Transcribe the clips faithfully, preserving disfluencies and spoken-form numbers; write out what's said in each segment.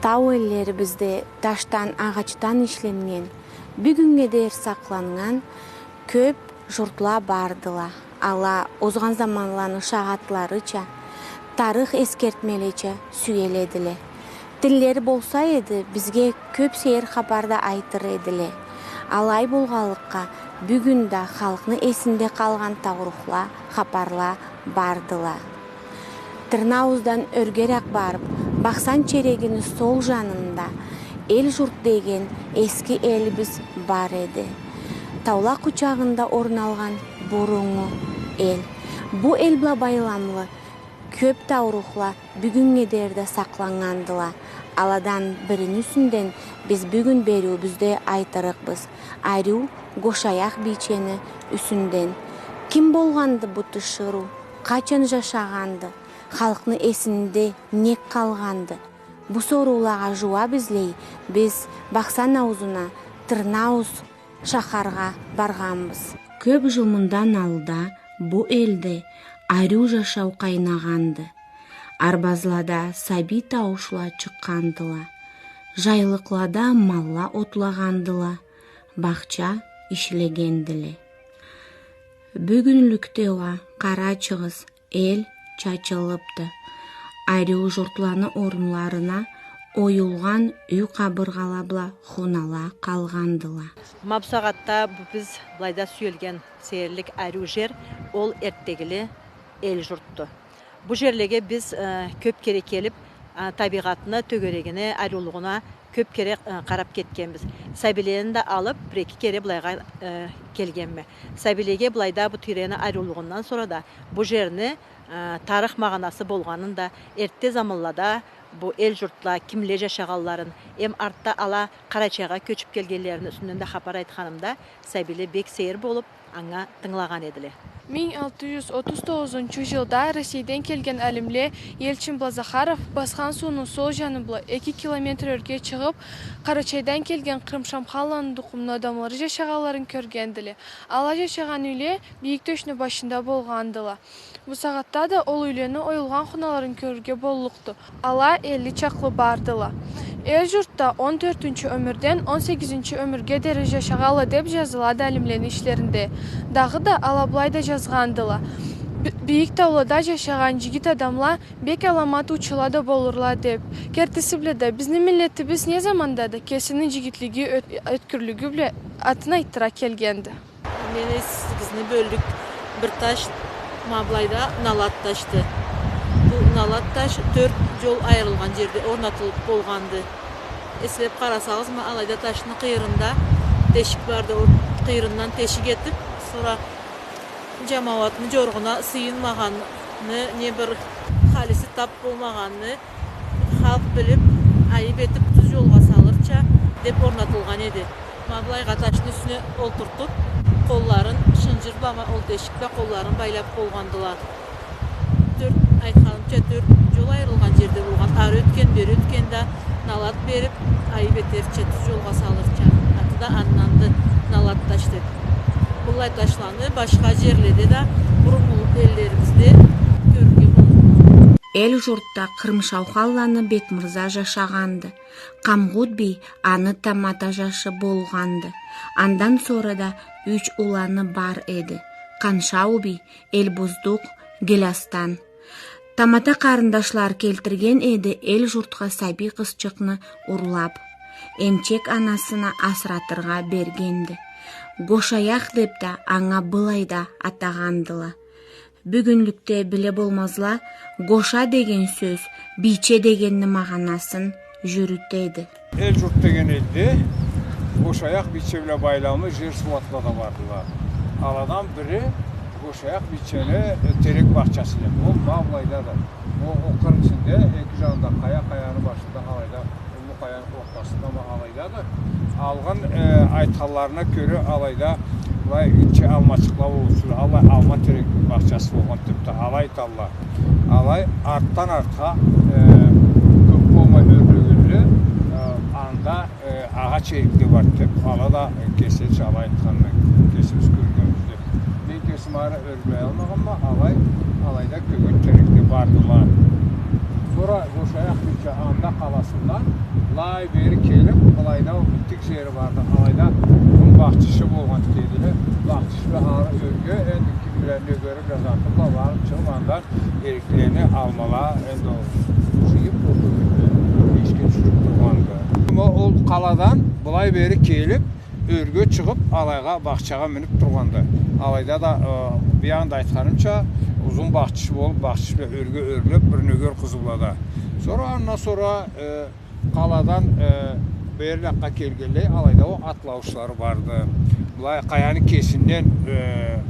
Тау эллерибизде ташдан, агъачдан ишленнген, бюгюннге дери сакъланнган кёп журтла бардыла. Ала озгъан заманланы шагъатларыча, тарых эсгертмелеча сюеледиле. Тиллери болса эди, бизге кёп сейир хапар да айтыр эдиле. Алай болгъанлыкъгъа, бюгюн да халкъны эсинде къалгъан таурухла, хапарла бардыла. Тырныаууздан ёргерек барып, Бахсан черегини сол жанында Эл-Журт деген эски элибиз бар эди. Таула къучагъында орун алгъан буруннгу эл. Бу эл бла байламлы кёп таурухла бюгюннге дери да сакъланнгандыла. Аладан бирини юсюнден биз бюгюн бериуюбюзде айтырыкъбыз. Ариу Гошаякъ бийчени юсюнден. Ким болгъанды бу тиширыу? Къачан жашагъанды? Халкъны эсинде нек къалгъанды? Бу соруулагъа жууап излей биз Бахсан ауузуна, Тырныауз шахаргъа баргъанбыз. Кёп жыл мындан алда бу элде ариу жашау къайнагъанды. Арбазлада сабий тауушла чыкъгъандыла. Жайлыкълада малла отлагъандыла, бахча ишлегендиле. Бюгюнлюкде уа къарачыгъыз, эл чачылыпды. Ариу журтланы орунларына оюлгъан юй къабыргъала бла хунала къалгъандыла. Ма бусагъатда бу биз былайда сюелген сейирлик ариу жер, ол эртдегили Эл-Журтду. Бу жерлеге биз, э, кёп кере келип, э, табийгъатны тёгерегине, ариулугъуна кёп кере, э, къарап кетгенбиз. Сабийлени да алып, бир-эки кере былайгъа, э, келгенме. Сабийлеге былайда бу тийрени ариулугъундан сора да, бу жерни, э, тарых магъанасы болгъанын да, эртте заманлада бу Эл-Журтла кимле жашагъанларын, эм артда ала Къарачайгъа кёчюп келгенлерини юсюнден да хапар айтханымда, сабийле бек сейир болуп, анга тынгылагъан эдиле. Минг алты жюз отуз тогъузунчу жылда Россейден келген алимле Елчин бла Захаров Басхан сууну сол жаны бла эки километр ёрге чыгъып, Къарачайдан келген Къырым-Шамханланы тукъумну адамлары жашагъанларын кёргендиле. Ала жашагъан юйле бийик тёшню башында болгъандыла. Бусагъатда да ол юйлени оюлгъан хуналарын кёрюрге боллукъду. Ала элли чакълы бардыла. Эл-Журтда он тёртюнчю ёмюрден он сегизинчи ёмюрге дери жашагъанла деп жазылады алимлени ишлеринде. Дагъыда ала былай да жазгъандыла: «Би-, бийик таулада жашагъан жигит адамла бек аламат уучула да болурла», — деп. Кертиси бла да, бизни миллетибиз не заманда да кесини жигитлиги, ёт-, ёткюрлюгю бла атын айтдыра келгенди. Мен эсигизни бёллюк бир таш ма былайда налат ташды. Бу налат таш тёрт жол айырылгъан жерде орнатылып болгъанды. Эслеп къарасагъыз, ма алайда ташны къыйырында тешик барды. Ол къыйырындан тешик этип, сора жамауатны жоргъуна сыйынмагъанны, не бир халиси тап болмагъанны, халкъ билип, айып этип, тюз жолгъа салырча деп орнатылгъан эди. Ма былайгъа ташны юсюне олтуртуп, къолларын шынжыр бла ма ол тешик бла къолларын байлап болгъандыла. Тёрт, айтханымча, тёрт жол айырылгъан жерде болгъан. Ары ётген, бери ётген да налат берип, айып этерча, тюз жолгъа салырча. Аты да анданды налат таш деп. Быллай ташланы башха жерледе да, буруннгу эллерибизде кёрюрге боллукъду. Эл-Журтда Къырым-Шауханланы Бекмырза жашагъанды. Къамгъут бий аны тамата жашы болгъанды. Андан сора да юч уланы бар эди: Къаншау бий, Элбуздукъ, Гилястан. Тамата къарындашлары келтирген эди Эл-Журтха сабий къызчыкъны урлап, эмчек анасына асыратыргъа бергенди. Гошаякъ деп да анга былайда атагъандыла. Бюгюнлюкде биле болмазла, гоша деген сёз бийче дегенни магъанасын жюрютеди. Эл-Журт деген элде Гошаякъ бийче бла байламлы жер-суу атла да бардыла. Аладан бири Гошаякъ бийчени, э, терек бахчасы деп. Ол ма былайдады. Ол, ол къыр ичинде, эки жанында къая, къаяны башында алайда, уллу къаяны ортасында ма алайдады. Алгъын, э, айтханларына кёре, алайда былай гитче алмачыкъла болуучу, алай алма терек бахчасы болгъан тюпде, алай айталла. Алай артдан артха, э, кёп болмай ёрлегенле, э, анда, э, агъач эрик да бар деп, ала да, э, кеселча, алай айтханны кесибиз кёргенбиз деп. Мен кесим ары ёрлеялмагъанма, алай, алайда кёгет терек да бардыла. Сора Гошаякъ бийче анда къаласындан былай бери келип, былайда ол битик жери барды. Алайда узун бахчышы болгъан дедиле. Бахчышы бла ары ёрге, энди ким бла, нёгери бла, заты бла барып чыгъып, андан эриклени, алмала, энди ол жыйып, ол эшикге тюшюрюп тургъанды. Ол къаладан былай бери келип, ёрге чыгъып, алайгъа, бахчагъа минип тургъанды. Алайда да, э, биягъында айтханымча, узун бахчышы болуп, бахчышы бла ёрге ёрлеп, бир нёгер къызы бла да. Сора, андан сора, э, къаладан, э, бери якъгъа келгенлей, алайда ол атлауучлары барды. Былай къаяны кесинден, э,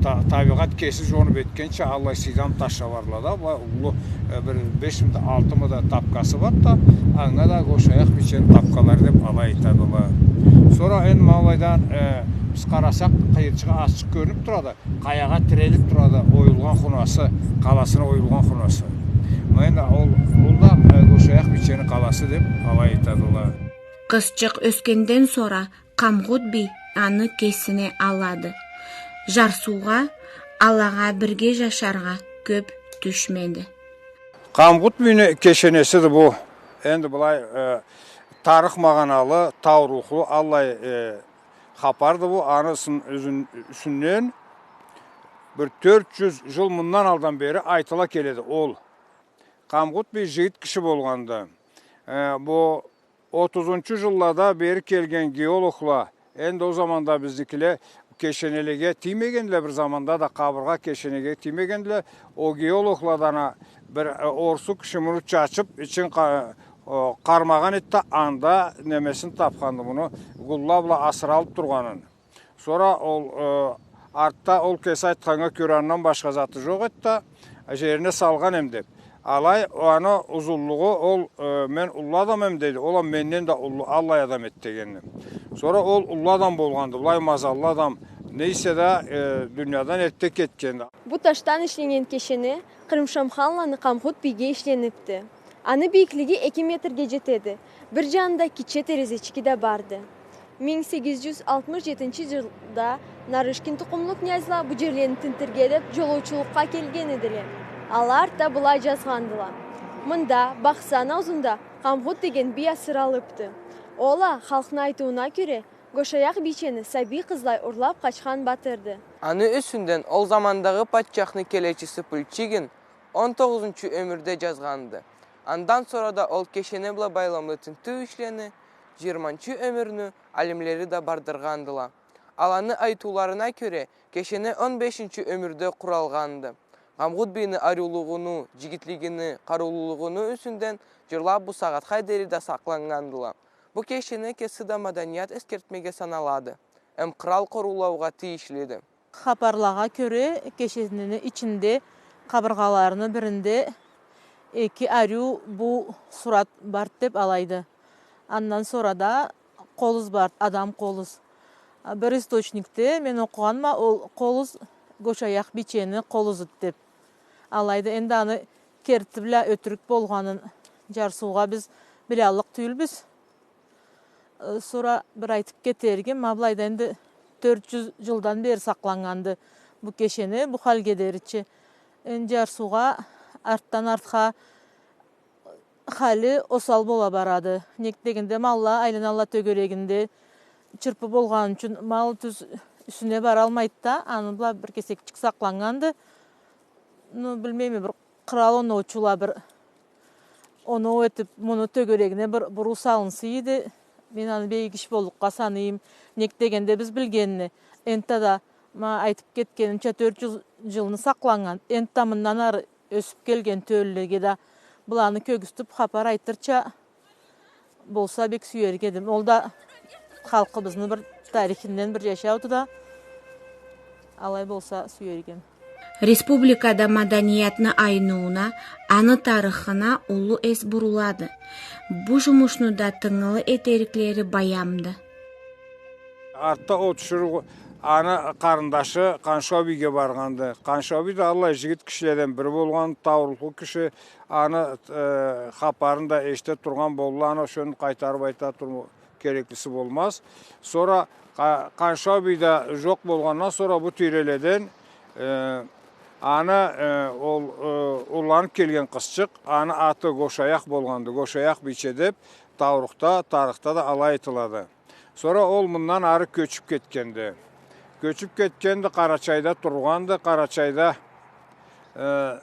та-, табигъат кеси жонуп этгенча, аллай сыйдам ташла барла да, былай уллу, э, бир бешми да, алтымы да тапкасы бар да, анга да Гошаякъ бийчени тапкалары деп алай айтадыла. Сора энди ма былайдан, э, биз къарасакъ, къыйырчыгъы азчыкъ кёрюнюп турады. Къаягъа тирелип турады, оюлгъан хунасы, къаласына оюлгъан хунасы. Ма энди ол, ол да, э, Гошаякъ бийчени къаласы деп алай айтадыла. Къызчыкъ ёсгенден сора Къамгъут бий аны кесине алады. Жарсыугъа алагъа бирге жашаргъа кёп тюшмеди. Къамгъут бийни кешенесиди бу. Энди былай, э, тарых магъаналы, таурухлу, аллай, э, хапарды бу. Аны сын-, юзюн-, юсюнден бир тёрт жюз жыл мындан алдан бери айтыла келеди ол. Къамгъут бий жигит киши болгъанды. Э, бу отузунчу жыллада бери келген геологла, энди ол заманда бизникиле кешенелеге тиймегендиле, бир заманда да къабыргъа кешенеге тиймегендиле. Ол геологладан а бир, э, орусу киши муну чачып, ичин къа-, о, къармагъан эди да, анда немесин тапханды, муну гулла бла асыралып тургъанын. Сора ол, э, артда ол кеси айтханнга кёре, андан башха заты жокъ эди да, жерине салгъан эм деп. Алай, аны узунлугъу ол, э, мен уллу адам эм деди, ол а менден да уллу, аллай адам эди дегенди. Сора ол уллу адам болгъанды, былай мазаллы адам, не эсе да, э, дуниядан эрте кетгенди. Бу ташдан ишленнген кешене Къырымшамханланы Къамгъут бийге ишленипди. Аны бийиклиги эки метрге жетеди. Бир жанында кичи терезечиги да барды. Минг сегиз жюз алтмыш жетинчи жылда Нарышкин тукъумлу князьла бу жерлени тинтирге деп жолоучулукъгъа келген эдиле. Ала артда былай жазгъандыла: «Мында, Бахсан аузунда, Къамгъут деген бий асыралыпды. Ол а, халкъны айтыуна кёре, Гошаякъ бийчени сабий къызлай урлап къачхан батырды». Аны юсюнден ол замандагъы патчахны келечиси Пульчигин он тогъузунчу ёмюрде жазгъанды. Андан сора да ол кешене бла байламлы тинтиу ишлени жыйырманчы ёмюрню алимлери да бардыргъандыла. Аланы айтыуларына кёре, кешене он бешинчи ёмюрде къуралгъанды. Къамгъут бийни ариулугъуну, жигитлигини, къарыулулугъуну юсюнден жырлап бусагъатха дери да сакъланнгандыла. Бу кешене кеси да маданият эсгертмеге саналады, эм кърал къоруулаугъа тийишлиди. Хапарлагъа кёре, кешенени ичинде, къабыргъаларыны биринде эки ариу бу сурат барды деп алайды. Андан сора да къол из барды, адам къол из. А, бир источникде мен окъугъанма, ол къол из Гошаякъ бийчени къол изиди деп. Алайды, энди аны керти бла ётюрюк болгъанын жарсыугъа биз билаллыкъ тюйюлбюз. Э, сора бир айтып кетеригим, ма былайда энди тёрт жюз жылдан бери сакъланнганды бу кешене, бу халге деричи. Энди жарсыугъа артдан артха хали осал бола барады. Нек дегенде, малла айланалла тёгерегинде, чырпы болгъаны ючюн мал тюз юсюне баралмайды да, аны бла бир кесекчик сакъланнганды. Ну, билмейме, бир кърал оноучула бир оноу этип, муну тёгерегине бир буруу салынса эди. Мен аны бек иги иш боллукъгъа санайма. Нек дегенде, биз билгенни, энтта да, ма, айтып кетгенимча, тёрт жюз жылны сакъланнган, энтта мындан ары ёсюп келген тёлюлеге да быланы кёргюзтюп, хапар айтырча болса, бек сюерик эдим. Ол да халкъыбызны бир тарихинден бир жашауду да. Алай болса, сюерик эдим. Республикада маданиятны айныууна, аны тарыхына уллу эс бурулады. Бу жумушну да тынгылы этериклери баямды. Артда ол тюшюрюк аны къарындашы Къаншау бийге баргъанды. Къаншау бий да аллай жигит кишиледен бири болгъан, таурухлу киши, аны, э, хапарын да эшите тургъан болдула, аны ошону къайтарып айта турма кереклиси болмаз. Сора Къа-, Къаншау бий да жокъ болгъандан сора бу тийреледен, э, аны, э, ол, э, Улланып келген къызчыкъ, аны аты Гошаякъ болгъанды, Гошаякъ бийче деп таурухда, тарыхда да алай айтылады. Сора ол мындан ары кёчюп кетгенди. Кёчюп кетгенди, Къарачайда тургъанды, Къарачайда, э,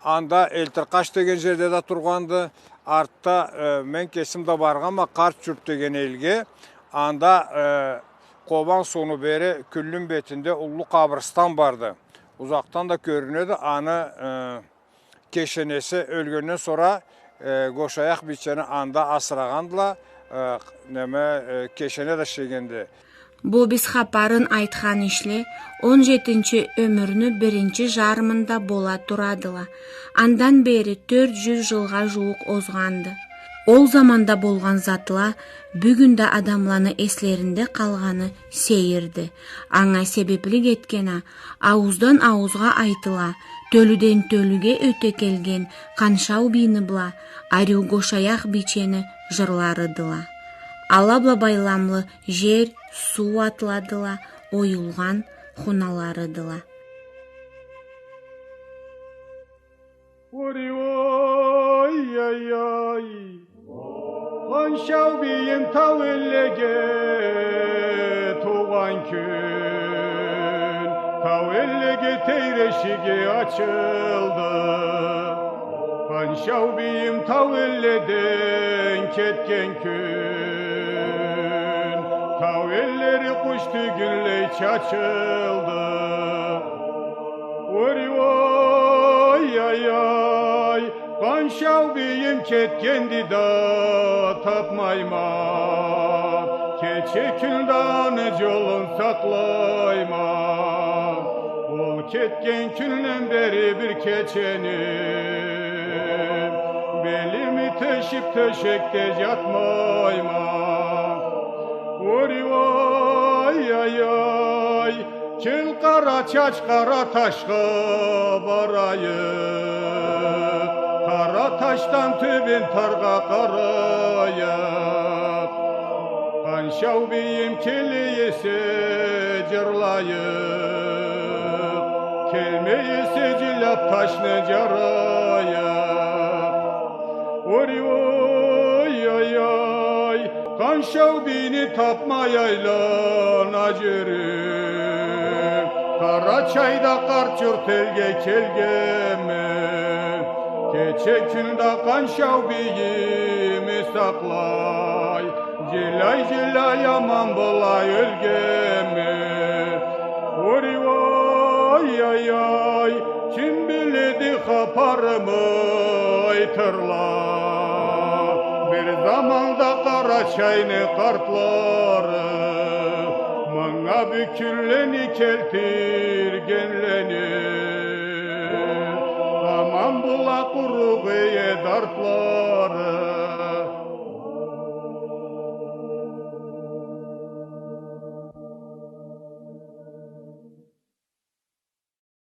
анда Элтиркъаш деген жерде да тургъанды. Артда, э, мен кесим да баргъанма Къарт-Джурт деген элге. Анда, э, Къобан сууну бери Кюллюн бетинде уллу къабырстан барды. Узакъдан да кёрюнеди, аны, э, кешенеси. Ёлгенден сора, э, Гошаякъ бийчени анда асырагъандыла, э, неме, э, кешене да ишлегенди. Бу биз хапарын айтхан ишле он жетинчи ёмюрню биринчи жарымында бола турадыла. Андан бери тёрт жюз жылгъа жууукъ озгъанды. Ол заманда болгъан затла бюгюн да адамланы эслеринде къалгъаны сейирди. Анга себеплик этген а, аууздан ауузгъа айтыла, тёлюден тёлюге ёте келген Къаншау бийни бла ариу Гошаякъ бийчени жырларыдыла. Ала бла байламлы жер, суу атладыла, оюлгъан хуналарыдыла. Ори ой, ай, ай. Къаншау бийим тау эллеге туугъан кюн, тау эллеге тейрешиги ачылды. Къаншау бийим тау элледен кетген кюн, тау эллери къуш тюгюнлей чачылды. Ори ой, ай, ай, Къаншау бийим кетгенди да тапмайма, кече-кюн да аны жолун сакълайма. Ол кетген кюнден бери бир кечени белими тешип тёшекде жатмайма. Ори ой, ай, ай, кел, Къарачач, Къараташха барайыкъ. Къараташдан Тёбен Таргъа къарайыкъ. Къаншау бийим келе эсе жырлайыкъ, келмей эсе жиляп ташны жарайыкъ. Ори ой, ай, ай, Къаншау бийни тапмай айлана жюрюп, Къарачайда Къарт-Джурт элге келгенме. Кече-кюн да Къаншау бийими сакълай, жиляй-жиляй аман бола ёлгенме. Ори ой, ай, ай, ким биледи, хапарымы айтырла бир заманда Къарачайны къартлары, манга бу кюнлени келтиргенлени. Аман бола къуру къые дартлары.